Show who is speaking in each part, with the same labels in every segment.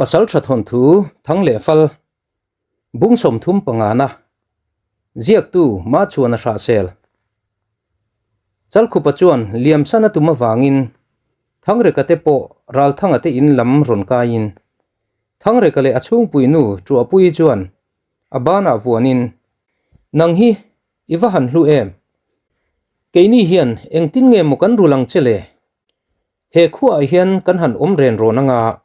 Speaker 1: Pasaltha thawnthu thang leh fal bung 35 na ziaktu ma chuan a hrah sel. Chalkhupa chuan liamsan a tum avangin Thangreka te pawh Ralthanga te in lam rawn kaiin Thangreka leh a chhungpui nu Tuahpuii chuan a banah vuanin Nang hi i va han hlu em? Keini hian engtin nge maw kan rul ang che le? He khuaah hian kan han awm ren rawn anga,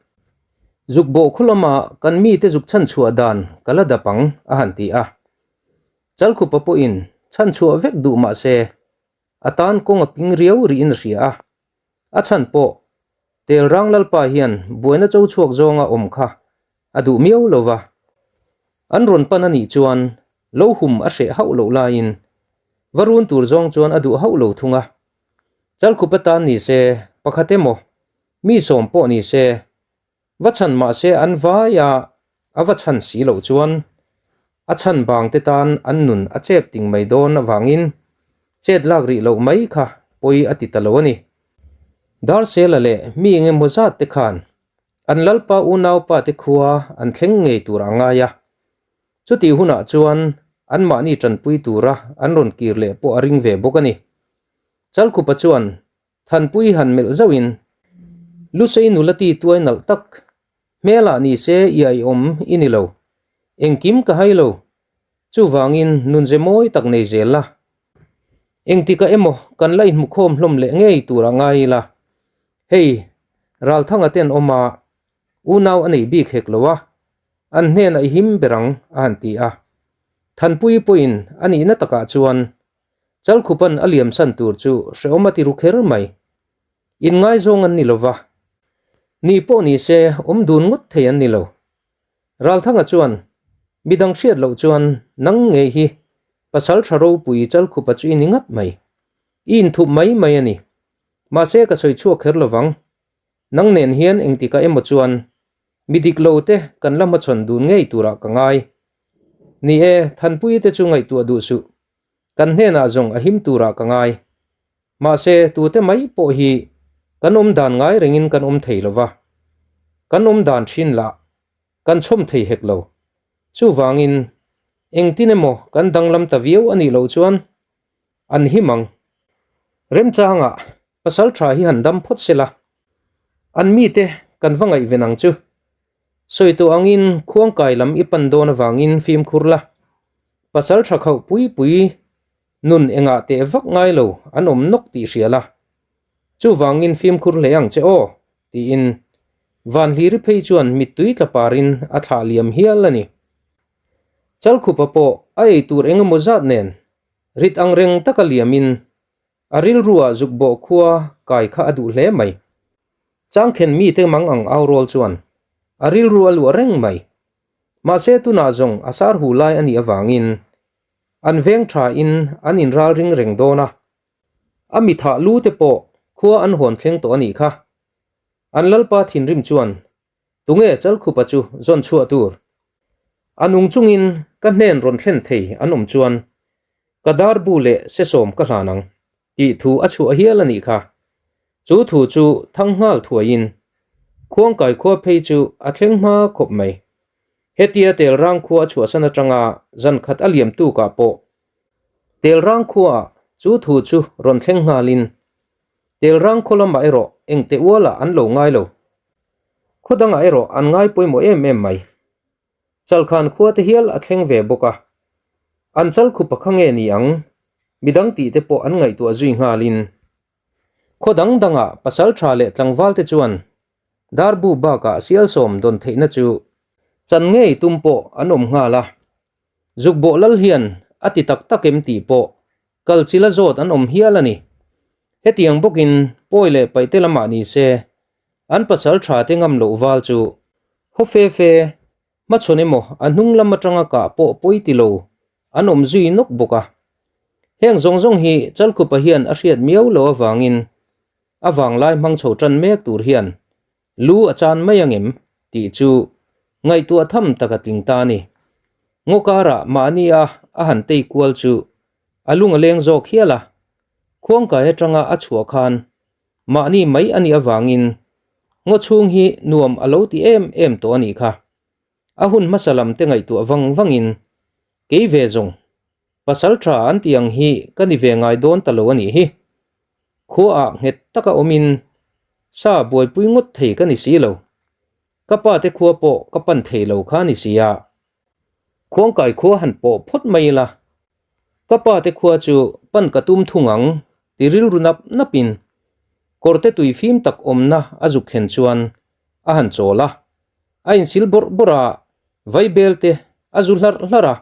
Speaker 1: zuk bawh khaw lama kan mite zuk chhanchhuah dan ka la dap ang, a han ti a. Chalkhupa pawhin chhanchhuah vek duh mah se, a tan kawng a ping riau rihin a hria a. A chhan pawh, Telrang Lalpa hian buaina cho chhuak zawnga awm kha a duh miau lo va. An rawn pan a nih chuan lo hum a hreh hauh loh laiin va run tur zawng chuan a duh hauh lo thung a. Chalkhup atan ni se, pakhat emaw, mi sawm pawh ni se, va chhan mah se an vai a, a va chhan si loh chuan a chhan bang te tan an nun a chep ting mai dawn avangin chet lak rih loh mai kha pawi a ti ta lo a ni. Darsela leh mi engemaw zat te khan an lalpa unaupa te khua an thleng ngei tur a ngai a, chutih hunah chuan anmahni tanpui tura an rawn kir leh pawh a ring ve bawk a ni. Chalkhupa chuan Thanpui han melh zauhin, Lusei nula ti tuai nalh tak, hmelah ni se i aiawm i ni lo, engkim ka hai lo, chuvangin nunze mawi tak nei zel la. Engtikah emaw kan la inhmukhawm hlawm leh ngei tur a ngai ila, hei Ralthanga ten awm a, unau a nei bik hek lo a, an hnenah i him ber ang a han ti a. Thanpui pawhin a nihna takah chuan Chalkhupan a liamsan tur chu hrehawm a ti ru kher mai. Inngaizawng an ni lo va, ni pawh ni se awm dun ngawt thei an ni lo. Ralthanga chuan, Midang hriat loh chuan nang ngei hi pasal tha ropui Chalkhupa chu i ni ngat mai. I inthup mai mai a ni. Mahse ka sawi chhuak kher lo vang. Nang nen hian engtikah emaw chuan mi dik lo te kan la hmachhawn dun ngei turah ka ngai. Ni e, Thanpuii te chu ngaihtuah duh suh. Kan hnenah zawng a him turah ka ngai. Mahse, tute mai pawh hi kan awm dan ngai rengin kan awm thei lo va. Kan awm dan thin lah kan chhawm thei hek lo. Chuvangin, engtin emaw kan danglam ta viau a nih loh chuan an him ang. Remchangah pasal tha hi han dam phawt sela, an mite kan va ngaihven ang chu. Sawi tawh angin khuangkai lam i pan dawn avangin fimkhur la, pasal tha khauh pui pui nun engah teh vak ngai lo an awm nawk tih hria la, chuvangin fimkhur hle ang che aw, tiin Vanhliri phei chuan mittui tla parin a thlah liam hial a ni. Chalkhupa pawh a ei tur eng emaw zat nen rit ang reng taka liamin A rilruah zukbawh khua kai kha a duh hle mai. Changkhen mite mang ang au rawl chuan a rilru a luah reng mai. Mahse tunah zawng a sar hu lai a nih avangin an veng tha in an inral ring reng dawn a. A mithah lu te pawh khua an hawn thleng tawh a nih kha. An lalpa thinrim chuan Tunge Chalkhupa chu zawn chhuah tur? A nung chungin ka hnen rawn thlen thei an awm chuan ka dar bu leh sesawm ka hlan ang tih thu a chhuah hial a nih kha. Chu thu chu thang nghal thuaiin Khuangkai khua phei chu a thleng hma khawp mai. Hetia Telrang khua a chhuahsan atanga zan khat a liam tukah pawh Telrang khuaah chu thu chu rawn thleng nghalin Telrang khaw lamah erawh engte ualah an lo ngai lo. Khaw dangah erawh an ngai pawimawh em em mai. Chalkhan khua te hial a thleng ve bawk a. An chalkhupa kha nge ni ang? Midang tih te pawh an ngaihtuah zui nghalin. Khaw dang dangah pasal tha leh tlangval te chuan darbu bakah sialsawm dawn theihna chu chan ngei tum pawh an awm nghal a. Zukbawh lal hian a ti tak tak em tih pawh kal chila zawt an awm hial a ni. Hetiang bawkin pawi leh paihte lamah ni se, an pasal tha te ngam loh val chu haw fe fe hmachhawn emaw a hnung lam atanga kah pawh pawi ti lo an awm zui nawk bawk a. Heng zawng zawng hi Chalkhupa hian a hriat miau lo avangin a vanglai hmang chho tan mek tur hian Lu a chan mai angem? tih chu ngaihtuah tham tak a tling ta a ni. Ngaw karah mahni a a han tei kual chu a lung a leng zawk hial a, khuangkai atanga a chhuah khan mahni mai a nih avangin Ngaw chhung hi nuam a lo ti em em tawh a nih kha. A hun hmasa lam te ngaihtuah vang vangin kei ve zawng pasal tha an tih ang hi ka ni ve ngai dawn ta lo a nih hi. Khuaah nghet taka awmin sa buaipui ngawt thei ka ni si lo. Ka pa te khua pawh ka pan thei lo kha a ni si a. Khuangkai khua han pawh phawt mai ila, ka pa te khua chu pan ka tum thung ang ti rilru nap napin kawrte tui fim tak awmna a zuk thlen chuan a han chawl a, a insil bawrh bawrh a, vaibel te a zu hlarh hlarh a,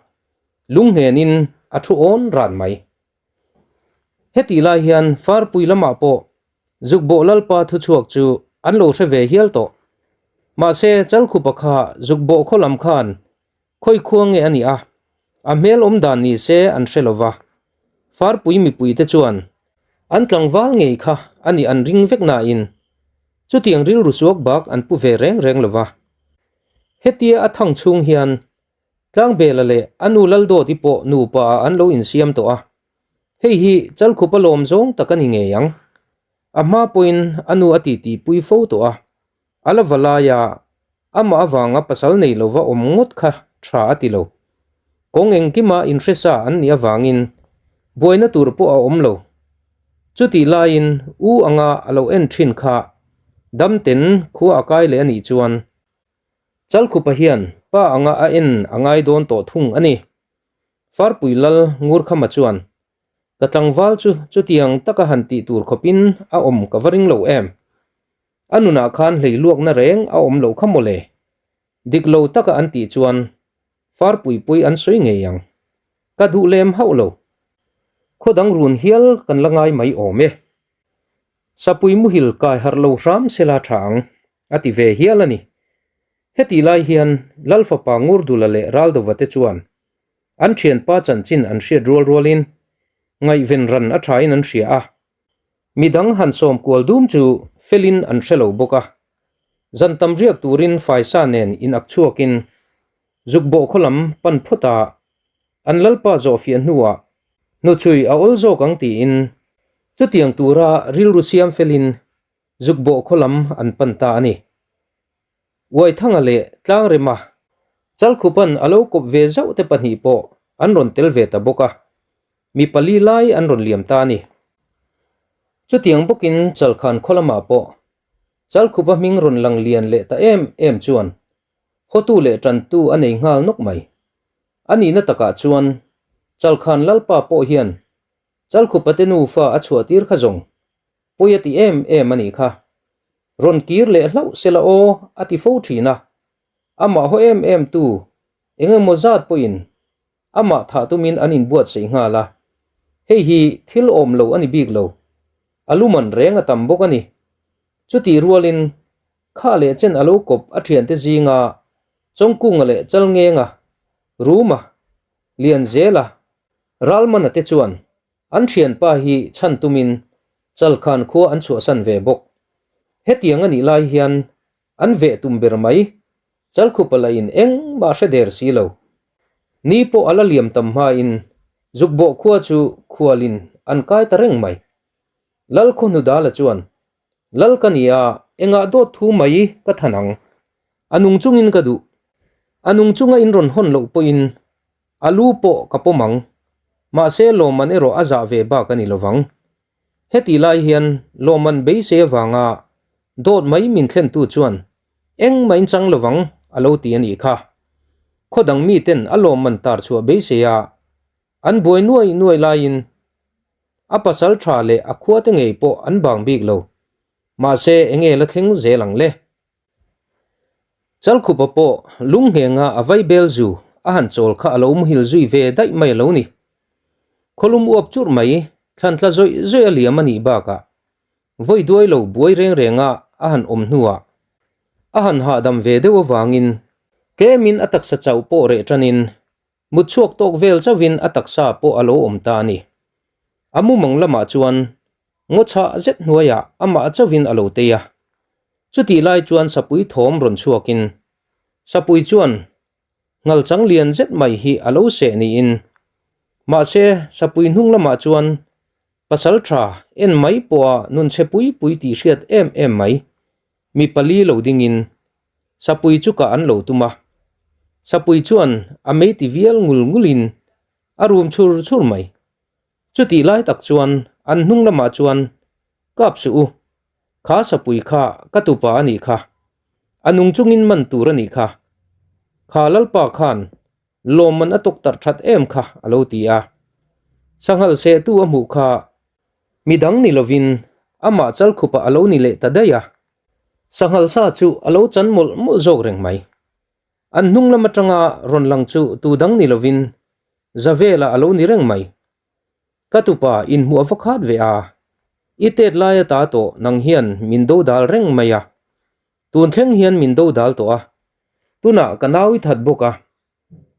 Speaker 1: lungnghenin a thu awn ran mai. Hetih lai hian Farpui lamah pawh Zukbawh Lalpa thuchhuak chu an lo hre ve hial tawh. Mahse, Chalkhupa kha Zukbawh khaw lam khan khawi khua nge a nih a, a hmel awm dan ni se an hre lo va. Farpui mipuite chuan an tlangval ngei kha a nih an ring vek nain chutiang rilru suak bak an pu ve reng reng lo va. Hetia a thang chhung hian Tlangbela leh a nu Laldawti pawh nupa ah an lo insiam tawh a, hei hi Chalkhupa lawm zawng tak a ni ngei ang. A hma pawhin a nu a titi pui fo tawh a, a la va laia amah avanga pasal nei lova awm ngawt kha tha a ti lo. Kawng engkima inhresa an nih avangin buaina tur pawh a awm lo. Chutih laiin u anga a lo en thin kha damten khua a kai leh a nih chuan Chalkhupa hian pa anga a en a ngai dawn tawh thung a ni. Farpui Lal Ngurkhama chuan, Ka tlangval chu chutiang taka han tih tur khawpin a awm ka va ring lo em? A nunah khan hleiluakna reng a awm loh kha mawle. Dik lo taka an tih chuan Farpui pui an sawi ngei ang. Ka duh lem hauh lo. Khaw dang run hial kan la ngai mai awm e. Sapui muhil kai harh lo hram sela tha ang, a ti ve hial a ni. Hetih lai hian Lal fapa Ngurdula leh Raldova te chuan an thianpa chanchin an hriat rual rualin ngaihven ran a thain an hria a, midang han sawm kual dum chu felin an hre lo bawk a. Zan tam riak turin faisa nen in ak chhuakin zukbawh khaw lam pan phawt a, an Lalpa zawhfiah hnuah hnuchhui a awl zawk ang tiin Chutiang tura rilru siam felin zukbawh khaw lam an pan ta a ni. Uaithanga leh Tlangrema, Chalkhupan a lo kawp ve zauh te pahnih pawh an rawn tel ve ta bawk a, mi pali lai an rawn liam ta a ni. Chutiang bawkin Chalkhan khaw lamah pawh Chalkhupa hming rawn lang lian leh ta em em chuan hotu leh tantu a nei nghal nawk mai. A nihna takah chuan Chalkhan Lalpa pawh hian Chalkhupate nufa a chhuah tir kha zawng pawi a ti em em a nih kha. Rawn kir leh hlauh sela aw a ti fo thin a, amah haw em em tu eng emaw zat pawhin amah thah tumin an inbuatsaih nghal a, hei hi thil awm lo a ni bik lo, a luman reng a tam bawk a ni. Chutih rualin kha leh chen a lo kawp a thiante zinga Chawngkunga leh Chalngenga, Ruma, Lianzela, Ralmana te chuan an thianpa hi chhan tumin Chalkhan khua an chhuahsan ve bawk. Hetiang a nih lai hian an veh tum ber mai, Chalkhupa lahin engmah hre der si lo. Ni pawh a la liam tam hmain Zukbawh khua chu khualin an kai ta reng mai. Lal Khawhnudala chuan, Lal ka ni a, engah dawt thu mai ka than ang. A nung chungin ka duh. A nung chunga in rawn hawn loh pawhin A lu pawh ka pawm ang. Mahse lawmman erawh a zah ve bak a ni lovang. Hetih lai hian lawmman beisei avanga dawt mai min thlentu chuan engmah in chang lovang a lo ti a nih kha. Khaw dang miten a lawmman tar chhuah beisei a an buai nuai nuai laiin a pasal tha leh a khuate ngei pawh an bang bik lo. Mahse enge la thleng zel ang le? Chalkhupa pawh lungnghenga a vaibel zu a han chawl kha a lo muhil zui ve daih mai a lo ni. Khawlum uap churh mai, thlan tla zawih zawih a liam a nih bakah vawi duai lo buai reng renga a han awm hnuah a han hahdam ve deuh avangin tlemin a taksa chauh pawh reh tanin mut chhuak tawk vel chauhin a taksa pawh a lo awm ta a ni. A mumang lamah chuan Ngaw chhah zet hnuaiah amah chauhin a lo tei a. Chutih lai chuan sapui thawm rawn chhuakin sapui chuan ngal chang lian zet mai hi a lo seh niin mahse sapui hnung lamah chuan pasal tha en mai pawha nun chhe pui pui tih hriat em em mai. Mi pali lo dingin Sapui chu kah an lo tum a. Sapui chuan a mei ti vial ngul ngulin a rum chhur chhur mai. Chutih lai tak chuan an hnung lamah chuan Kap suh u, kha Sapui kha ka tupa a nih kha, a nung chungin man tur a nih kha, kha Lalpa khan lawmman a tawk tarh that em kha a lo ti a. Sanghal sehtu a hmuh kha midang ni lovin amah chalkhupah a lo ni leh ta daih a. Sanghal sa chu a lo chan mawlh mawlh zawk reng mai. An hnung lam atanga rawn lang chu tu dang ni lovin Zavela a lo ni reng mai. Ka tupa inhmuh a va khat ve a, i tet lai ata tawh nang hian min do dal reng mai a, tun thleng hian min do dal tawh a, tunah ka nau i that bawk a,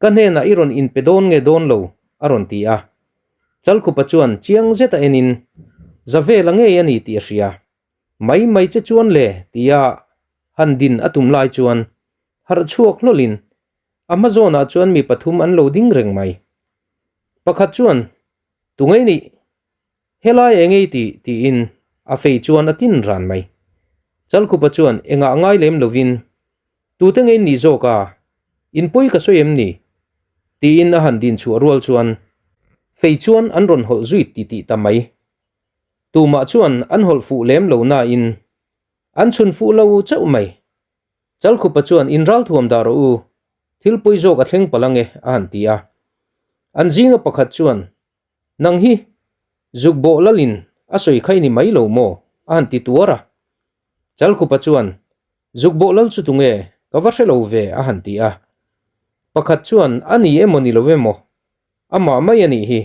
Speaker 1: ka hnenah i rawn inpe dawn nge dawn lo a rawn ti a. Chalkhupa chuan chiang zeta enin Zavela ngei a ni tih a hria. Mai mai che chuan le tia han din a tum lai chuan harh chhuak hlawlin a hma zawnah chuan mi pathum an lo ding reng mai. Pakhat chuan, Tungei nih? Helai engei tih? tiin a fei chuan a tin ran mai. Chalkhupa chuan engah ngai lem lovin, Tute ngei nih zawk a? In pawi ka sawi em ni? tiin a han din chhuah rual chuan fei chuan an rawn hawlh zui titih ta mai. Tumah chuan an hawlh fuh lem lo nain an chhun fuh lo chauh mai. Chalkhupa chuan in ralthuam dah rawh u, thil pawi zawk a thleng palh ange a han ti a. An zinga pakhat chuan, Nang hi zuk bawh lalin a sawi kha i ni mai lo maw? a han ti tuar a. Chalkhupa chuan, Zuk bawh lal chu tunge? Ka va hre lo ve a han ti a. Pakhat chuan, A ni emaw ni lo emaw? Amah mai a nih hi.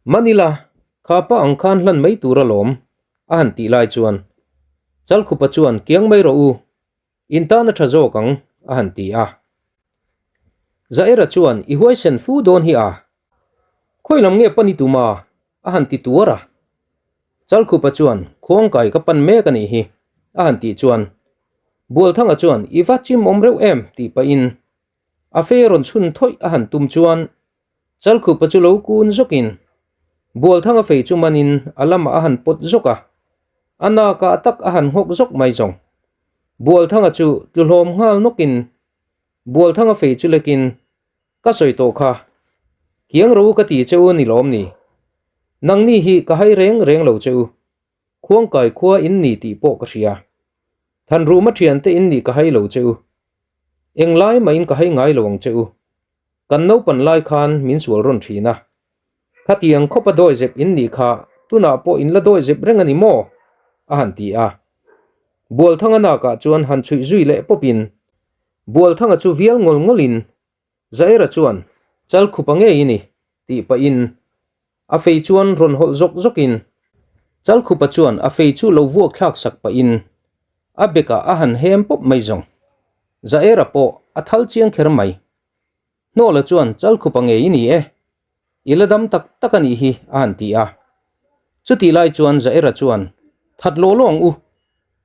Speaker 1: Manila, kha pa ang khan hlan mai tur alawm, a han tih lai chuan Chalkhupa chuan kiang mai rawh u, in tan a tha zawk ang, a han ti a. Zaera chuan i huaisen fu dawn hi a, khawi lam nge pan i tum a, a han ti tuar a. Chalkhupa chuan khuangkai ka pan mek a nih hi, a han tih chuan Bualthanga chuan i va chim awm reuh em tih pahin A fe rawn chhun thawih a han tum chuan Chalkhupa chu lo kun zawkin Bualthanga fei chu manin a lamah a han pawt zawk a, a nakah tak a han nghawk zawk mai zawng. Bualthanga chu tlu hlawm nghal nawkin Bualthanga fei chu lekin, Ka sawi tawh kha, kiang ro ka ti che u ni lawm ni? Nangni hi ka hai reng reng lo che u. Khuangkai khua in ni tih pawh ka hria. Thanruma thiante in nih ka hai lo che u. Englai mahin ka hai ngai lo ang che u. Kan naupan lai khan min sual rawn thin a. Khatiang khawpa dawi zep in nih kha tunah pawh in la dawi zep reng a ni maw? a han ti a. Bualthanga nakah chuan han chhuih zui leh pawpin Bualthanga chu vial ngawl ngawlin Zaira chuan, Chal khupa ngei i ni, tih pahin a fei chuan rawn hawlh zawk zawkin Chal khupa chuan a fei chu lo vuak thlak sak pahin a bekah a han hem pawp mai zawng. Zaira pawh a thal chiang kher mai. Hnawla chuan, Chal khupa ngei i ni e, i la dam tak tak a nih hi, a han ti a. Chutih lai chuan Zaira chuan, That law law ang u,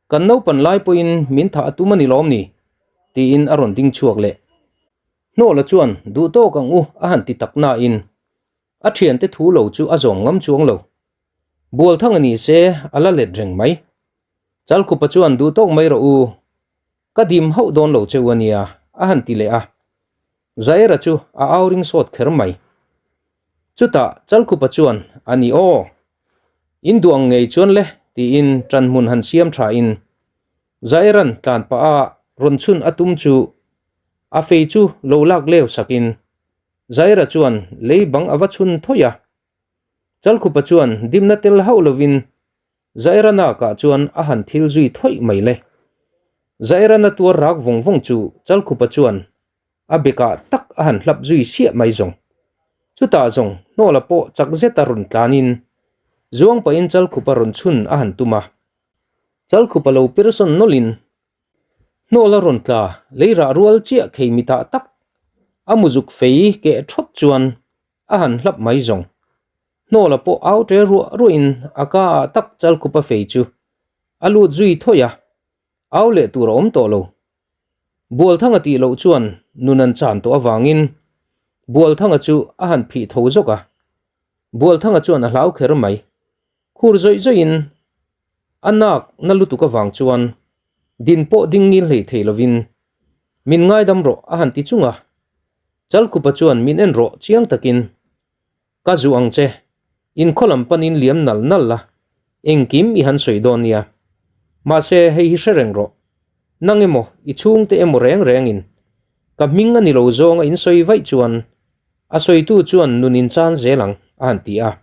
Speaker 1: kan naupan lai pawhin min thah a tum a ni lawm ni? tiin a rawn ding chhuak leh. Hnawla chuan duh tawk ang u a han ti tak nain a thiante thu lo chu a zawm ngam chuang lo. Bualthang a ni se a la let reng mai. Chalkhupa chuan duh tawk mai rawh u, ka dim hauh dawn lo che u a nia a han ti leh a. Zaera chu a au ring sawt kher mai. Chutah Chalkhupa chuan a ni aw, in duh ang ngei chuan le tiin ṭanhmun han siam ṭhain Zaeran tlan pah a rawn chhun a tum chu a fei chu lo lak leu sakin Zaera chuan lei bang a va chhun thawih a. Chalkhupa chuan dimna tel hauh lovin Zaera nakah chuan a han thil zui thawih mai le. Zaerana tuar rak vawng vawng chu Chalkhupa chuan a bekah tak a han hlap zui siah mai zawng. Chutah zawng hnawla pawh chak zeta rawn tlanin zuang pahin Chalkhupa rawn chhun a han tum a. Chalkhupa lo persawn nawlhin hnawl a rawn tla lei rah rual chiah khei mitah tak a muzuk fei keh thawt chuan a han hlap mai zawng. Hnawla pawh au ṭe ruah ruahin a ka ah tak Chalkhupa fei chu a lut zui thawih a, au leh tur a awm tawh lo. Bualthanga tih loh chuan nun an chan tawh avangin Bualthanga chu a han phih tho zawk a, Bualthanga chuan a hlau kher mai. Khur zawih zawihin a nak na lutuk avang chuan Din pawh ding ngil hlei thei lovin, Min ngaidam rawh a han ti chung a. Chalkhupa chuan min en rawh chiang takin, Ka zu ang che, in khaw lam panin liam nal nal la, engkim i han sawi dawn nia. Mahse hei hi hre reng rawh, nang emaw i chhungte emaw reng rengin ka hming a ni lo zawnga in sawi vaih chuan a sawitu chuan nun in chan zel ang a han ti a.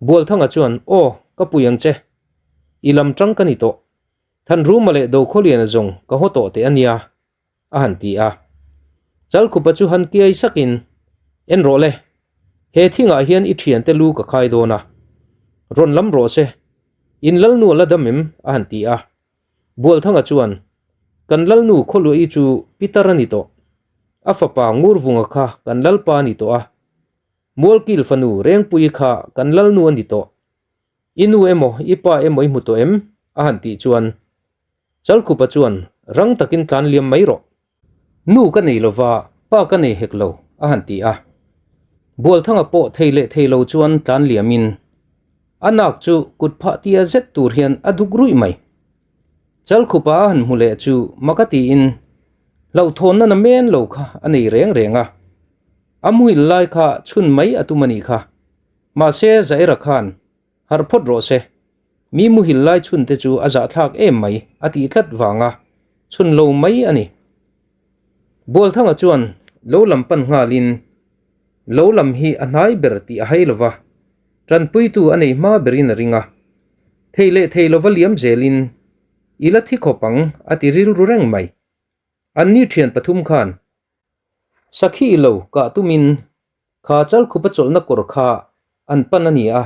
Speaker 1: Bualthanga chuan aw ka pui ang che, i lam tang ka ni tawh, Thanruma leh Dokhawliana zawng ka haw tawh teh a nia a han ti a. Chalkhupa chu han kiai sakin, En rawh le, he thingah hian i thiante lu ka khai dawn a, rawn lam rawh se, in lalnu a la dam em? a han ti a. Bualthanga chuan, Kan lalnu Khawluahi chu pitar a ni tawh, a fapa Ngurvunga kha kan lalpa a ni tawh a, Mualkil fanu Rengpuii kha kan lalnu a ni tawh, I nu emaw i pa emaw i hmu tawh em? a han tih chuan Chalkhupa chuan rang takin tlan liam mai rawh. Nu ka nei lova, pa ka nei hek lo, a han ti a. Bualthanga pawh thei leh thei lo chuan tlan liamin a nak chu kut phah tia zet tur hian a duk ruih mai. Chalkhupa a han hmu leh chu mak a tiin hlauhthawnna na men lo kha a nei reng reng a. A muhil lai kha chhun mai a tum a nih kha. Mahse, Zaira khan, Harh phawt rawh se. Mi muhil lai chhun te chu a zahthlak em mai, a tih tlat vanga chhun lo mai a ni. Bualthanga chuan lo lam pan nghalin, Lo lam hi a hnai ber tih a hai lo va, tanpuitu a nei hma berin a ring a. Thei leh thei lova liam zelin, I la thi khawp ang, a ti rilru reng mai. Anni thian pathum khan Sakhi lo kah tumin kha Chalkhupa chawlhna kawr kha an pan a ni a,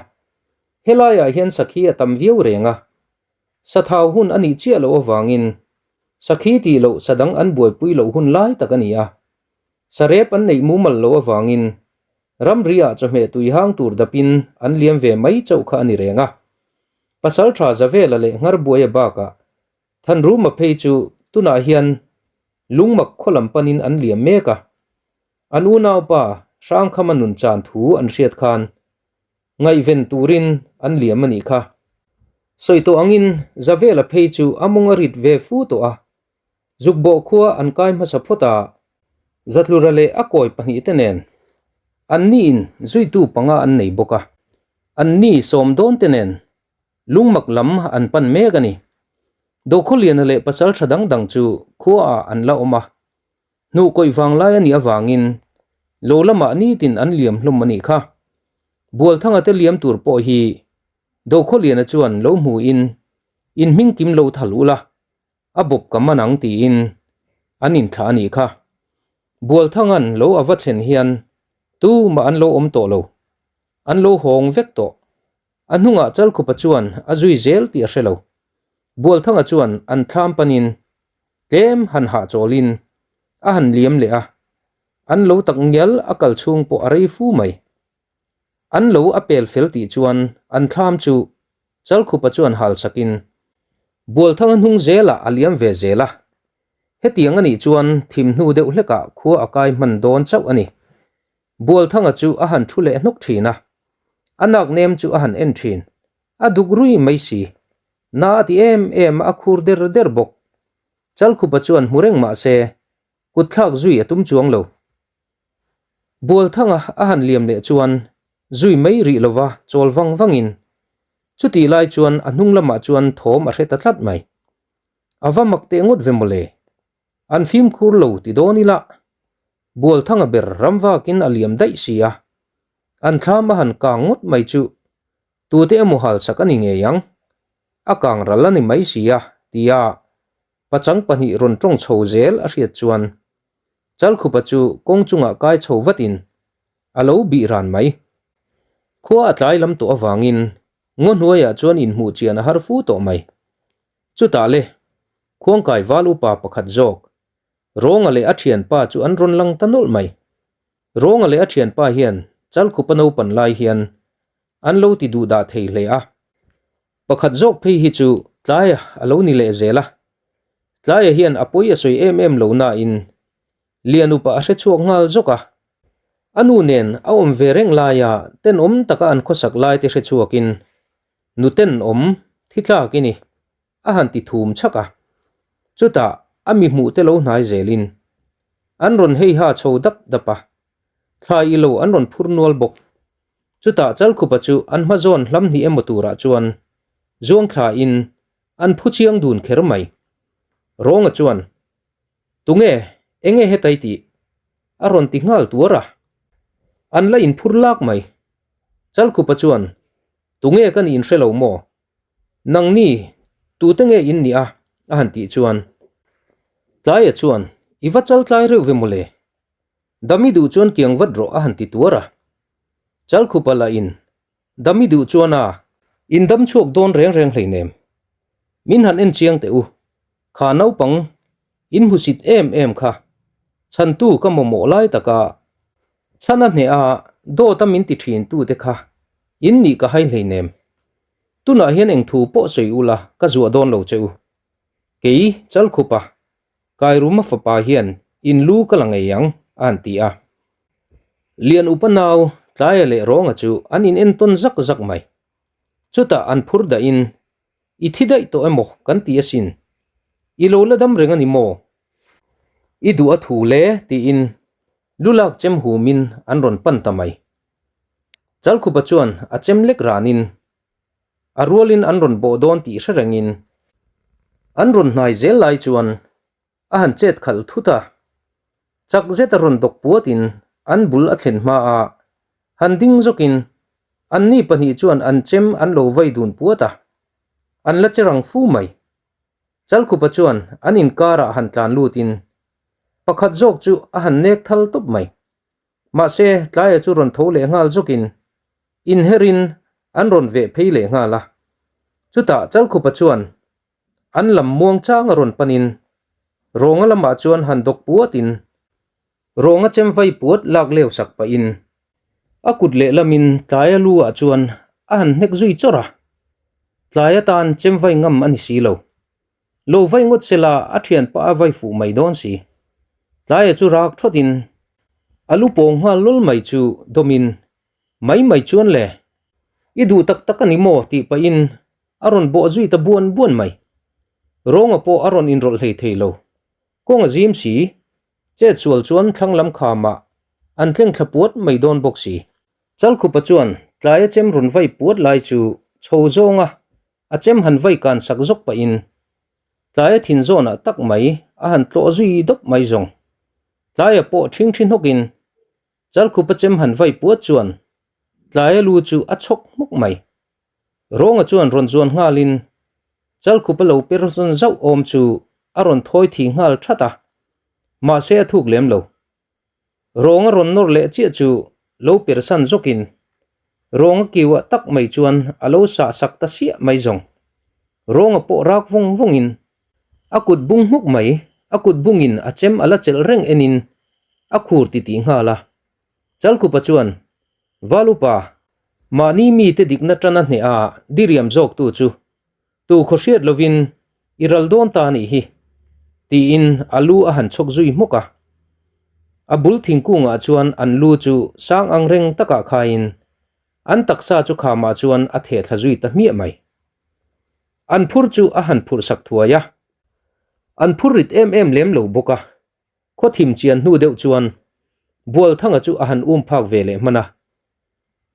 Speaker 1: helaiah hian sakhi a tam viau reng a, sathau hun a nih chiah loh avangin sakhi tih loh sa dang an buaipui loh hun lai tak a ni a, sarep an neih mumal loh avangin ramri-ah chawhmeh tui hang tur dapin an liam ve mai chauh kha a ni reng a. Pasaltha Zavela leh Ngharbuaia bakah Thanruma phei chu tunah hian Lungmak khaw lam panin an liam mek a, an unaupa Hrangkhama nun chan thu an hriat khan ngaihven turin an liam a nih kha. Sawi tawh angin Zavela phei chu a mawng a rit ve fu tawh a, Zukbawh khua an kai hmasa phawt a, Zatlura leh a kawi pahnihte nen anniin zuitu panga an nei bawk a, anni sawm dawnte nen Lungmak lam an pan mek a ni. Dokhawliana leh pasal tha dang dang chu khuaah an la awm a. Hnuh kawih vang lai a nih avangin lo lamah nitin an liam hlawm a nih kha. Bualthanga te liam tur pawh hi Dokhawliana chuan lo hmuin in hming kim lo thal ula, a bawp ka man ang tiin an inthlah a nih kha. Bualthanga'n lo a va thlen hian tumah an lo awm tawh lo. An lo hawng vek tawh. A hnungah Chalkhupa chuan a zui zel tih a hre lo. Bualthanga chuan an thlam panin tlem han hahchawlin a han liam leh a, an lo tak ngial a kal chhung pawh a rei fu mai. An lo a pel fel tih chuan an thlam chu Chalkhupa chuan hal sakin Bualthanga hnung zelah a liam ve zel a. Hetiang a nih chuan thim hnu deuh hlekah khua a kai hman dawn chauh a ni. Bualthanga chu a han thu leh hnawk thin a, a nak nem chu a han en thin, a duk rui mai si. Na a ti em em a, a khur der der bawk. Chalkhupa chuan hmu reng mah se, kut thlak zui a tum chuang lo. Bualthanga a han liam leh chuan zui mai rih lova chawl vang vangin, chutih lai chuan a hnung lamah chuan thawm a hre ta tlat mai. A va mak teh ngawt ve mawle. An fimkhur lo ti dawn ila, Bualthanga ber ram vakin a liam daih si a, an thlam a han kang ngawt mai chu tute emaw halsak a ni ngei ang, a kang ral a ni mai si a, tia pachang pahnih rawn tawng chho zel a hriat chuan Chalkhupa chu kawng chungah kai chho vatin a lo bih ran mai. Khua a tlai lam tawh avangin ngaw hnuaiah chuan inhmuh chian a har fu tawh mai. Chutah le, Khuangkai val upa pakhat zawk Rawnga leh a thianpa chu an rawn lang ta nawlh mai. Rawnga leh a thianpa hian Chalkhupa naupan lai hian an lo ti duh dah thei hle a. Pakhat zawk phei hi chu Tlaia a lo ni leh zel a. Tlaia hian a pawi a sawi em em lo nain Lian upa a hre chhuak nghal zawk a. A nu nen a awm ve reng laia tenawm taka an khawsak lai te hre chhuakin nu tenawm thi tlak i ni. A han ti thum chhak a. Chutah a mi hmuh te lo hnai zelin an rawn hei ha chho dap dap a, thlai ilo an rawn phur nual bawk. Chutah Chalkhupa chu an hma zawn hlam hnih emaw turah chuan zuang thlain an phu chiang dun kher mai. Rawnga chuan, Tunge, enge hetai tih? a rawn ti nghal tuar a. An la inphur lak mai. Chalkhupa chuan, Tunge ka nih inhre lo maw? Nangni, tute nge in nih a? a han tih chuan. Tlaia chuan, I va chal tlai reuh ve mawle. Dami duh chuan kiang vat rawh a han ti tuar a. Chalkhupa lah in, Dami duh chuan a, in dam chhuak dawn reng reng hleinem. Min han en chiang teh u. Kha naupang, in hmusit em em kha. Chhantu ka mamawh lai taka chhan a hneh a, dawt a min ti thin tu te kha in nih ka hai hleinem. Tunah hian eng thu pawh sawi ula ka zuah dawn lo che u. Kei, Chalkhupa, Kairuma fapa hian in lu ka la ngei ang, a han ti a. Lian upa nau, Tlaia leh Rawnga chu an in entawn zak zak mai. Chutah an phur dahin, I thi daih tawh emaw kan ti asin. I lo la dam reng a ni maw? I duh a thu le, tiin lu lak chem humin an rawn pan ta mai. Chalkhupa chuan a chem lek ranin a rualin an rawn bawh dawn tih hre rengin an rawn hnai zel lai chuan a han chet khalh thut a, chak zet a rawn dawk puatin an bul a thlen hma a, han ding zawkin anni pahnih chuan an chem an lo vai dun puat a, an la che rang fu mai. Chalkhupa chuan an inkarah han tlan lutin pakhat zawk chu a han nek thal tawp mai. Mahse, tlaia chu rawn tho leh nghal zawkin inherin an rawn veh phei leh nghal a. Chutah Chalkhupa chuan An lam muang chang a rawn panin Rawnga lamah chuan han dawk puatin Rawnga chem vai puat lak leu sak pahin a kut lehlamin tlaia lu ah chuan a han hnek zui chawrh a, tlai atan chem vai ngam a ni si lo. Lo vai ngawt sela a thianpa a vai fuh mai dawn si. Tlaia chu rak thawtin a lu pawng nghal lawl mai chu dawmin mai mai chuan le i duh tak tak a ni maw tih pahin A rawn bawh zui ta buan buan mai. Rawnga pawh a rawn inrawlh hlei thei lo. Kawng a zim si. Chet sual chuan thlang lam khamah an tleng thla puat mai dawn bawk si. Chalkhupa chuan tlaia chem rawn vai puat lai chu chho zawnga a chem han vai kan sak zawk pahin tlaia thin zawnah tak mai a han tlawh zui dawp mai zawng. Tlaia pawh ṭhingṭhi hnawkin Chalkhupa chem han vai puat chuan tlaia lu chu a chhawk hmawk mai. Rawnga chuan rawn zuan nghalin Chalkhupa lo per zawn zauh awm chu a rawn thawi thi nghal that a, mahse a thuk lem lo. Rawnga rawn nawr leh chiah chu lo per san zawkin Rawnga kiuah tak mai chuan a lo sah sak ta siah mai zawng. Rawnga pawh rak vawng vawngin a kut bung hmuk mai, a kut bungin a chem a la chelh reng enin a khur titih nghal a. Chalkhupa chuan, Valupa, Mahni mite dikna tan a hneh a diriam zawktu chu tu khaw hriat lovin i ral dawn ta anih hi, tiin a lu a han chhawk zui hmawk a. A bul thingkungah chuan an lu chu sang ang reng takah khaiin an taksa chu khamah chuan a theh thla zui ta hmiah mai. An phur chu a han phurh sak thuai a, an phur rit em em lem lo bawk a. Khaw thim chian hnu deuh chuan Bualthanga chu a han um phak ve leh hman a.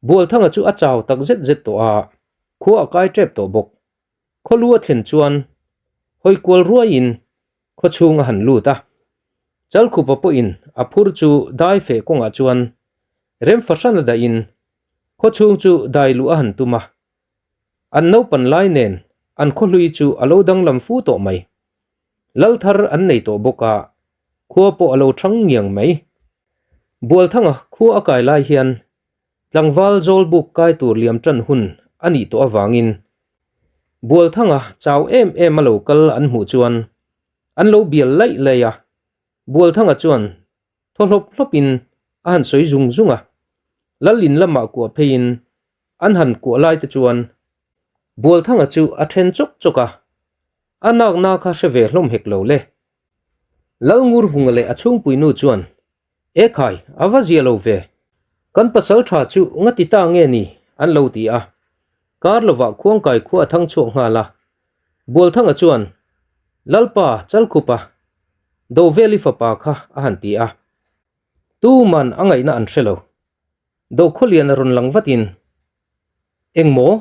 Speaker 1: Bualthanga chu a chau tak zet zet tawh a, khua a kai tep tawh bawk. Khaw lu a thlen chuan hawi kual ruaiin khaw chhung a han lut a. Chalkhupa pawhin a phur chu dai feh kawngah chuan rem fahran a dahin khaw chhung chu dai luh a han tum a. An naupan lai nen an khaw hlui chu a lo danglam fu tawh mai. Lal thar an nei tawh bawk a, khua pawh a lo thang ngiang mai. Bualthanga khua a kai lai hian tlangval Zawlbuk kai tur liam tan hun a nih tawh avangin Bualthanga chau em em a lo kal an hmuh chuan an lo bial laih laih a, Bualthanga chuan thaw hlawp hlawpin a han sawi zung zung a, Lal in lamah kuah pheiin an han kuah lai te chuan Bualthanga chu a then chawk chawk a, a nakna kha hre ve hlawm hek lo le. Lalngurvunga leh a chhungpuinu chuan, E khai, a va zia lo ve. Kan pasal tha chu nga ti ta nge ni? an lo ti a. Kar lovah khuangkai khua a thang chhuak nghal a. Bualthanga chuan. Lalpa Chalkhupa, Doveli fapa kha a han ti a. Tuman a ngaihna an hre lo. Dokhawliana rawn lang vatin, Eng maw?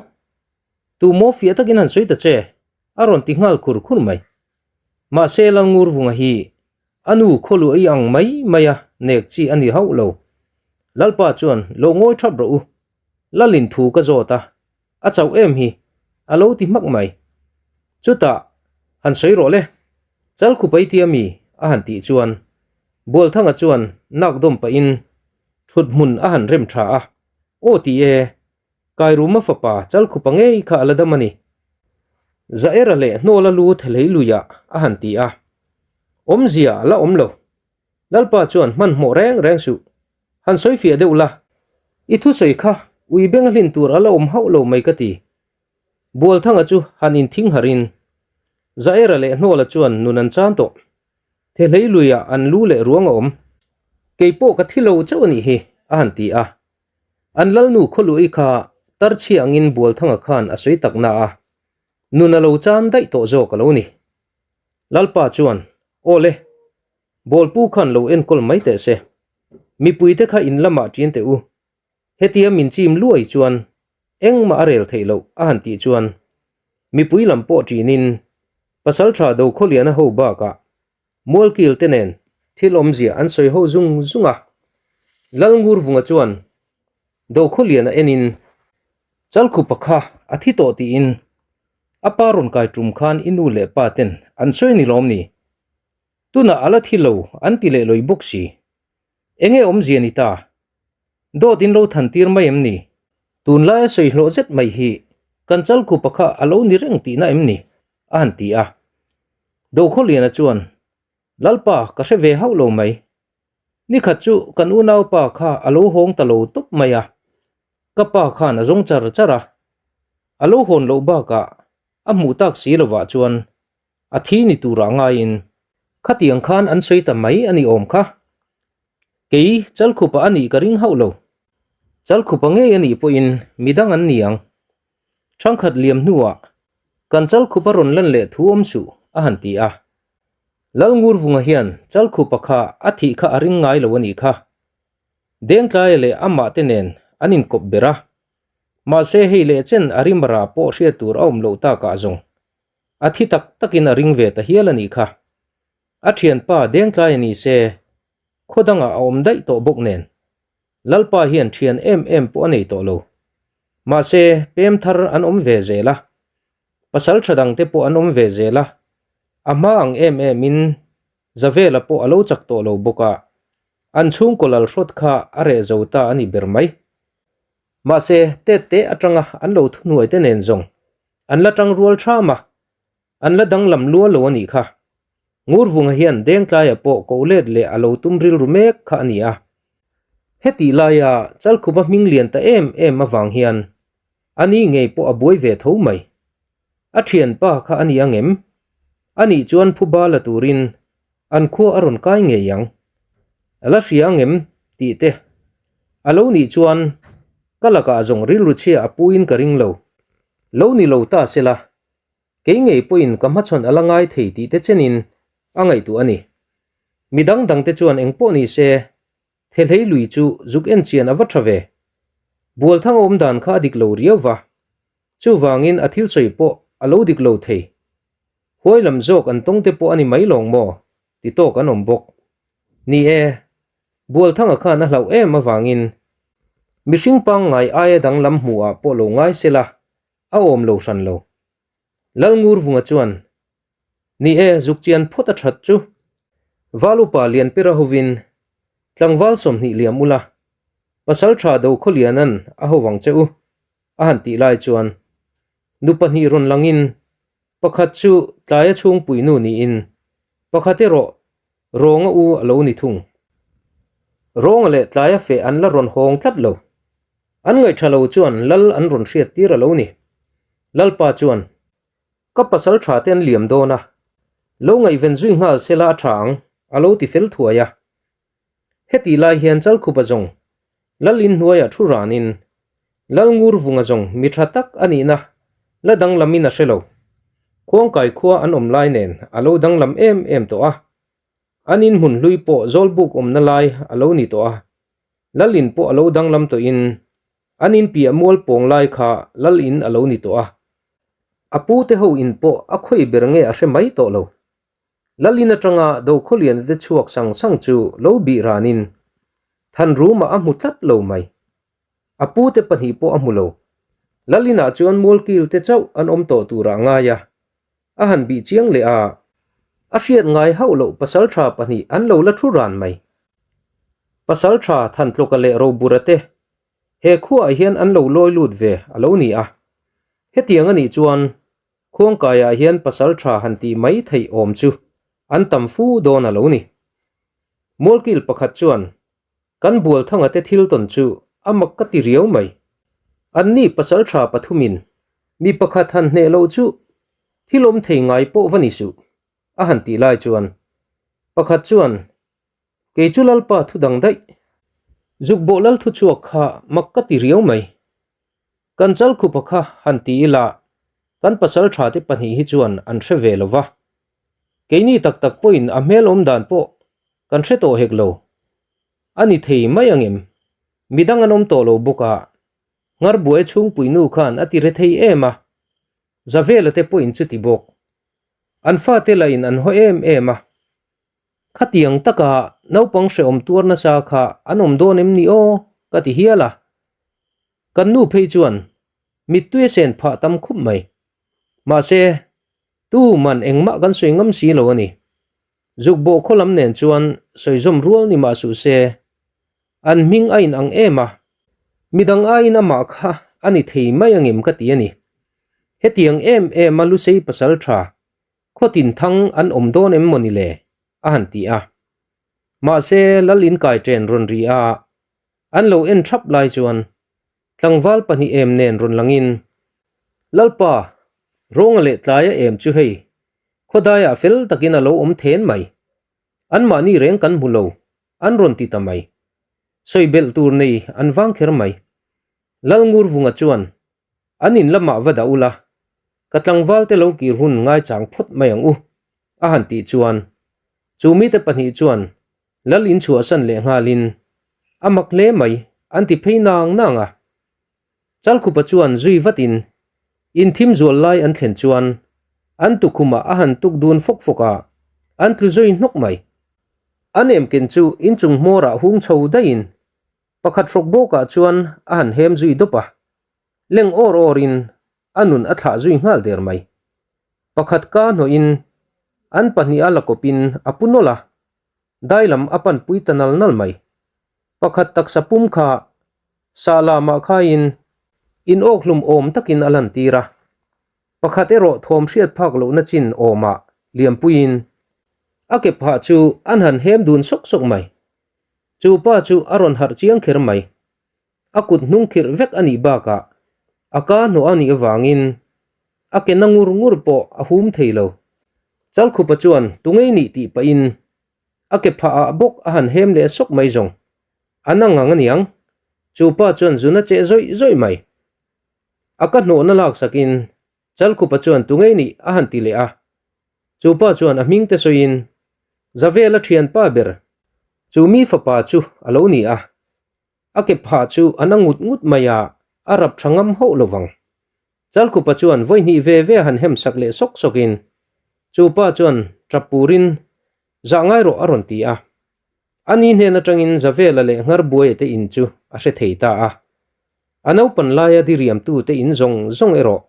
Speaker 1: Tu maw fiah takin han sawi ta che? a rawn ti nghal khur khur mai. Mahse Lalngurvunga hi a nu khawluah i ang mai mai a nek chi a ni hauh lo. Lalpa chuan lo ngawi thap rawh u. Lalin thu ka zawt a, a chauh em hi, a lo ti hmak mai. Chutah, han sawi rawh le, Chalkhupai tia mi a han tih chuan Bualthanga chuan nak dawm pahin thut hmun a han rem tha a, Aw ti e, Kairuma fapa Chalkhupa ngei kha a la dam a ni. Zaera leh Hnawla lu thelei luiah a han ti a, awmzia a la awm lo. Lalpa chuan hmanhmawh reng reng suh, han sawi fiah deuh la, i thusawi kha ui beng a hlin tur a la awm hauh lo mai ka ti. Bualthanga chu han inthing harin Zaera leh Hnawla chuan nun an chan tawh. Thehlei luiah an lu leh ruang a awm. Kei pawh ka thi lo chauh a nih hi, a han ti a. An lalnu khawluhi kha tarchhia angin Bualthanga khan a sawi tak na a, nun a lo chan daih tawh zawk a lo ni. Lalpa chuan, Aw le, Bawlpu khan lo enkawl mai teh se. Mipuite kha in lamah ṭin teh u. Hetia min chim luai chuan engmah a rel theih loh a han tih chuan mipui lam pawh ṭinin Pasalṭha Dokhawliana ho bakah Mualkil te nen thil awmzia an sawi ho zung zung a. Lalngurvunga chuan Dokhawliana enin Chalkhupa kha a thi tawh tiin a pa rawn kai tum khan i nu leh pa ten an sawi ni lawm ni? Tunah a la thi lo an ti leh lawi bawk si. Enge awmzia ni ta? Dawt in lo than tir mai em ni? Tunlaia sawi hlawh zet mai hi kan Chalkhupa kha a lo ni reng tihna em ni? a han ti a. Dokhawliana chuan, Lalpa ka hre ve hauh lo mai. Nikhat chu kan unaupa kha a lo hawng ta lo tawp mai a. Ka pa khan a zawng char char a. A lo hawn loh bakah a hmuh tak si lovah chuan a thi ni turah ngaiin khatiang khan an sawi ta mai a ni awm kha. Kei Chalkhupa a nih ka ring hauh lo. Chalkhupa ngei a nih pawhin midang an ni ang. Thangkhat liam hnuah kan Chalkhupa rawn lan leh thu awm suh a han ti a. Lalngurvunga hian Chalkhupa kha a thih kha a ring ngai lo a nih kha. Dengtlaia leh amah te nen an inkawp ber a. Mahse hei leh chen a rimara pawh hriat tur a awm loh takah zawng a thi tak takin a ring ve ta hial a nih kha. A thianpa Dengtlaia ni se khaw dangah a awm daih tawh bawk nen Lalpa hian thian em em pawh a nei tawh lo. Mahse pem thar an awm ve zel a, pasal tha dangte pawh an awm ve zel a, a hma ang em emin Zavela pawh a lo chak tawh lo bawk a, an chhungkaw lalhrawt kha a reh zo ta a ni ber mai. Mahse, tet te atanga an lo thuhnuai te nen zawng an la tang rual tham a, an la danglam lua lo a nih kha. Ngurvunga hian Dengtlaia pawh koh let leh a lo tum rilru mek kha a ni a. Hetih laia Chalkhupa hming lian ta em em avang hian a ni ngei pawh a buai ve tho mai. A thianpa kha a ni ang em? A nih chuan phuba la turin an khua a rawn kai ngei ang. A la hria ang em? tih te a lo nih chuan ka lakah zawng rilru chhia a puiin ka ring lo. Lo ni lo ta sela, kei ngei pawhin ka hmachhawn a la ngai thei tih te chenin a ngaihtuah a ni. Mi dang dangte chuan eng pawh ni se, Thehlei lui chu zuk en chian a va tha ve. Bualthang awm dan kha a dik lo riau va, chuvangin a thil sawi pawh a lo dik lo thei. Huai lam zawk an tawng te pawh a ni mai lawng maw? ti tawk an awm bawk. Ni e, Bualthanga khan a hlauh em avangin mihring pangngai aia danglam hmuhah pawh lo ngai sela a awm lo hran lo. Lalngurvunga chuan Ni e, zuk chian phawt a that chu. Val upa Lianpira hovin tlangval 20 liam ula, pasal tha do Khawlianan a ho vang che u, a han tih lai chuan nu pahnih rawn langin pakhat chu tlaia chhungpui nu niin pakhat erawh Rawnga u a lo ni thung. Rawnga leh tlaia feh an la rawn hawng tlat lo. An ngaihṭha lo chuan lal an rawn hriat tir a lo ni. Lalpa chuan Ka pasal tha te an liam dawn a, lo ngaihven zui nghal se la a tha ang, a lo ti fel thuai a. Hetih lai hian Chalkhupa zawng Lal inhnuaiah thu ranin Lal Ngurvunga zawng mi tha tak a nihna la danglamin a hre lo. Khuangkai khua an awm lai nen a lo danglam em em tawh a, an in hmun hlui pawh Zawlbuk awmna lai a lo ni tawh a, Lal in pawh a lo danglam tawhin an in piah mual pawng lai kha Lal in a lo ni tawh a, a pu te ho in pawh a khawi ber nge a hre mai tawh lo. Lal in atanga Dokhawliana te chhuak sang sang chu lo bih ranin Thanruma a hmu tlat lo mai. A pute pahnih pawh a hmu lo. Lalinah chuan mualkil te chauh an awm tawh turah a ngai a, a han bih chiang leh a, a hriat ngai hauh loh pasaltha pahnih an lo la thu ran mai. Pasaltha Thantlawka leh Robura te he khuaah hian an lo lawi lut ve a lo ni a. Hetiang a nih chuan Khuangkaiah hian pasaltha han tih mai theih awm chu an tam fu dawn a lo ni. Mualkil pakhat chuan Kan Bualthanga te thil tawn chu a mak ka ti riau mai. Anni pasal tha pathumin mi pakhat han hneh loh chu thil awm thei ngai pawh va ni suh, a han tih lai chuan pakhat chuan, Kei chu Lalpa thu dang daih. Zukbawh lal thu chhuak kha mak ka ti riau mai. Kan Chalkhupa kha han ti ila kan pasal tha te pahnih hi chuan an hre ve lo va. Keini tak tak pawhin a hmel awm dan pawh kan hre tawh hek lo. A ni thei mai ang em? Midang an awm tawh lo bawk a, Ngarbuai chhungpui nu khan a ti re thei em a, Zavela te pawhin chuti bawk. An fate lahin an haw em em a. Khatiang taka naupang hrehawm tuar nasa kha an awm dawn em ni aw? ka ti hial a. Kan nu phei chuan mittui a sen phah tam khup mai. Mahse, Tu man engmah kan sawi ngam si lo a ni. Zukbawh khaw lam nen chuan sawi zawm rual ni mah suh se, an hming a inang em a, midang aiin amah kha a ni thei mai angem ka ti a ni. Hetiang em em a Lusei pasal tha khawtin thang an awm dawn em maw ni le? a han ti a. Mahse, Lal inkai chen rawn ri a, an lo en thap lai chuan Tlangval pahnih em nen rawn langin, Lalpa, Rawnga leh tlaia em chu hei, khawdaiah fel takin a lo awm then mai. Anmahni reng kan hmu lo, an rawn ti ta mai. Sawi belh tur nei an vang kher mai. Lalngurvunga chuan, An in lamah va dah ula, ka tlangvalte lo kir hun ngaichang phawt mai ang u, a han tih chuan, chu mite pahnih chuan Lal in chhuahsan leh nghalin, A mak hle mai, an ti phei nang nang a. Chalkhupa chuan zui vatin, In thim zual lai an thlen chuan, an tukhumah a han tuk dun fawk fawk a, an tlu zui hnawk mai. A nemken chu inchung hmawrah hung chho daihin, pakhat hrawk bawkah chuan a han hem zui dawp a, leng awr awrin a nun a thlah zui nghal der mai. Pakhat ka hnawhin an pahnih a la kawpin a pu nawlh a, dai lam a panpui ta nal nal mai. Pakhat taksa pum kha sah lamah khaiin in awkhlum awm takin a lantir a, pakhat erawh thawm hriat phak lohna chin awmah liampuiin a ke phah chu an han hem dun sawk sawk mai. Chu pa chu a rawn harh chiang kher mai. A kut hnung khirh vek a nih bakah a ka hnawh a nih avangin a ke na ngur ngur pawh a hum thei lo. Chalkhupa chuan tungei nih tih pahin a ke phah ah bawk a han hem leh sawk mai zawng. A na ngang a niang. Chu pa chuan zun a cheh zawih zawih mai. A ka hnawhna laksakin Chalkhupa chuan tungei nih a han ti leh a. Chu pa chuan a hming te sawiin Zavela thianpa ber chu mi fapa chu a lo ni a. A ke phah chu a na ngut ngut mai a, a rap tha ngam hauh lo vang. Chalkhupa chuan vawi hnih ve ve a han hem sak leh sawk sawkin, chu pa chuan tap purin, Zah ngai rawh a rawn ti a. A ni hnen atangin Zavela leh Ngharbuaia te in chu a hre thei ta a. A naupan laia diriamtu te in zawng zawng erawh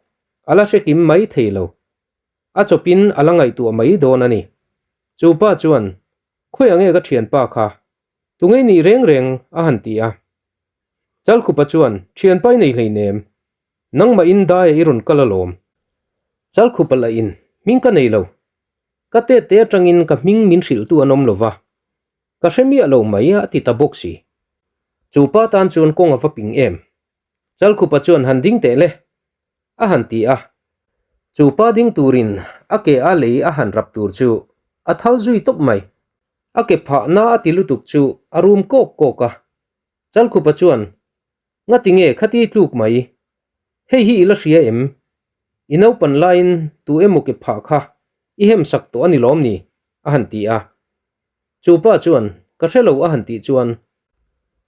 Speaker 1: a la hre kim mai thei lo. A chawpin a la ngaihtuah mai dawn a ni. Chu pa chuan, Khawi ang e ka thianpa kha? Tungei nih reng reng a han ti a. Chalkhupa chuan, Thianpa i nei hleinem, nangmah in daia i rawn kal alawm. Chalkhupa lah in, Hming ka nei lo. Ka tete atangin ka hming min hrilhtu an awm lo va, ka hre miah lo mai a ti ta bawk si. Chu pa tan chuan kawng a va ping em? Chalkhupa chuan han ding teh le a han ti a. Chu pa ding turin a ke a lei a han rap tur chu a thal zui tawp mai. A ke phah na a ti lutuk chu a rum kawk kawk a. Chalkhupa chuan, Ngati nge khati tluk mai? Hei hi i la hria em? I naupan laiin tu emaw ke phah kha i hem sak tawh a ni lawm ni? a han ti a. Chu pa chuan, Ka hre lo a han tih chuan,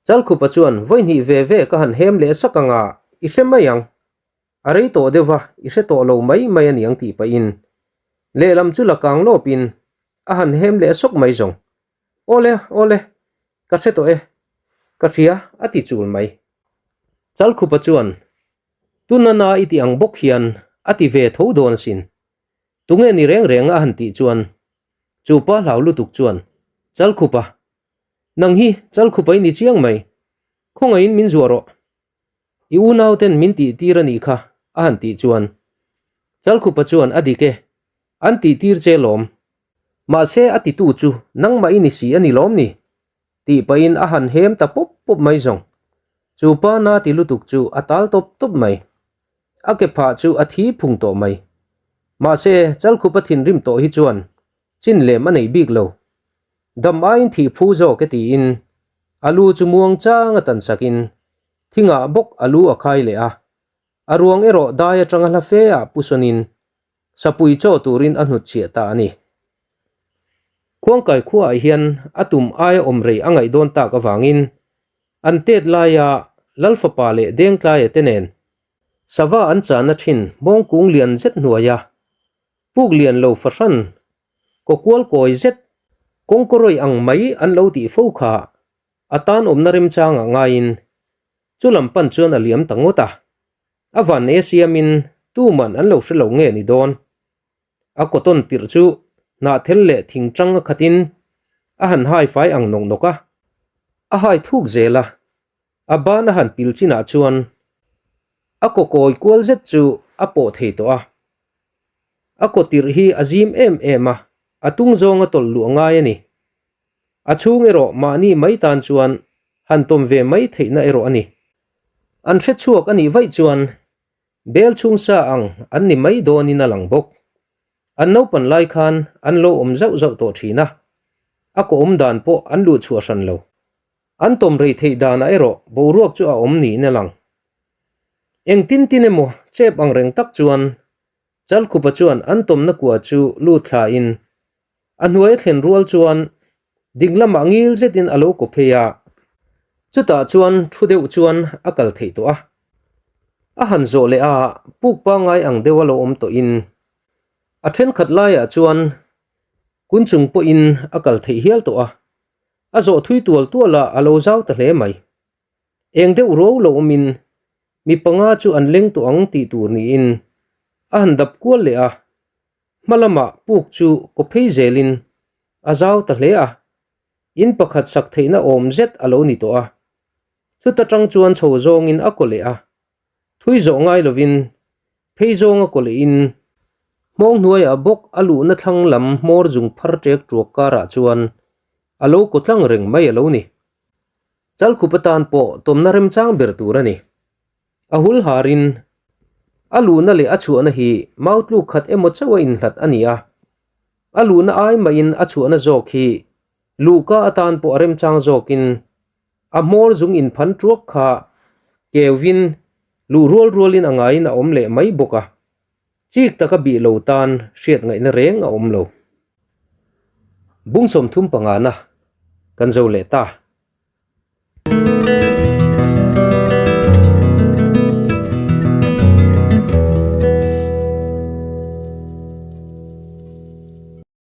Speaker 1: Chalkhupa chuan, Vawihnih ve ve ka han hem leh sak ang a, i hre mai ang. A rei tawh deuh va, i hre tawh lo mai mai a niang tih pahin lehlam chu la kang lawpin a han hem leh sawk mai zawng. Awle, awle, ka hre tawh e, ka hria a ti chul mai. Chalkhupa chuan, Tuna na i ti ang bawk hian a ti ve tho dawn asin. Tunge ni reng reng a han tih chuan chu pa hlau lutuk chuan, Chalkhupa, nang hi Chalkhupa i ni chiang mai, khawngaihin min zuah rawh. I unau ten min tih tir a nih kha a han tih chuan Chalkhupa chuan a dik e, an tih tir che lawm. Mahse a titu chu nangmah i ni si a ni lawm ni? tih pahin a han hem ta pawp pawp mai zawng. Chu pa na ti lutuk chu a tal tawp tawp mai. A ke phah chu a thi phung tawh mai. Mahse Chalkhupa thinrim tawh hi chuan chin lem a nei bik lo. Dam aiin thih phu zawk e tiin a lu chu muang chang a tan sakin thingah bawk a lu a khai leh a, a ruang erawh dai atanga hla fe ah pu sawnin sapui chaw turin a hnutchhiah ta a ni. Khuangkai khuaah hian a tum aia awm rei a ngaih dawn tak avangin an tet laia Lalfapa leh Dengtlaia te nen sava an chahna thin mawngkung lian zet hnuaia puk lian lo fahran kaw kual kawi zet kawngkawrawih ang mai an lo tih fo kha a tan awmna remchangah ngaiin chu lam pan chuan a liam ta ngawt a. A van e siamin tuman an lo hre lo nge ni dawn. A cotton tirh chu hnahthel leh thing tang a khatin a han hai fai ang nawk nawk a, a hai thuk zel a, a ban a han pil chinah chuan a kaw kawi kual zet chu a pawh thei tawh a. A kaw tirh hi a zim em em a, a tung zawnga tawlh luh a ngai a ni. A chhung erawh mahni mai tan chuan han tawm ve mai theihna erawh a ni. An hre chhuak a nih vaih chuan bel chhung sa ang an ni mai dawnin a lang bawk. An naupan lai khan an lo awm zauh zauh tawh thin a, a kaw awm dan pawh an luh chhuah hran lo. An tawm rei theih danah erawh boruak chu a awm niin a lang. Engtin tin emaw chep ang reng tak chuan Chalkhupa chuan an tawmna kua chu lut thlain A hnuai a thlen rual chuan ding lamah ngil zetin a lo kaw phei a, chutah chuan thu deuh chuan a kal theih tawh a. A han zawh leh a, puk pangngai ang deuh a lo awm tawhin a thenkhat laiah chuan kun chung pawhin a kal theih hial tawh a, a zawh thui tual tual a, a lo zau ta hle mai. Eng deuh ruau lo awmin mi panga chu an leng tawh ang tih tur niin a han dap kual leh a, Hma lamah puk chu kaw phei zelin a zau ta hle a, in pakhat sak theihna awm zet a lo ni tawh a. Chuta tang chuan chho zawngin a kaw leh a, thui zawh ngai lovin phei zawnga kaw lehin hmawng hnuaiah bawk a luhna thlang lam hmawr zung phar ṭek ṭuak karah chuan a lo kaw tlang reng mai a lo ni. Chalkhup atan pawh tawmna remchang ber tur a ni. A hul harin a luhna leh a chhuahna hi mau tluk khat emaw chauh a inhlat a ni a, a luhna ai mahin a chhuahna zawk hi luhka atan pawh a remchang zawkin a hmawr zung inphan tuak kha keuvin luh rual rualin a ngaiin a awm leh mai bawk a, chik taka bih lo tan hriat ngaihna reng a awm lo. Bung 35 na kan zo leh ta.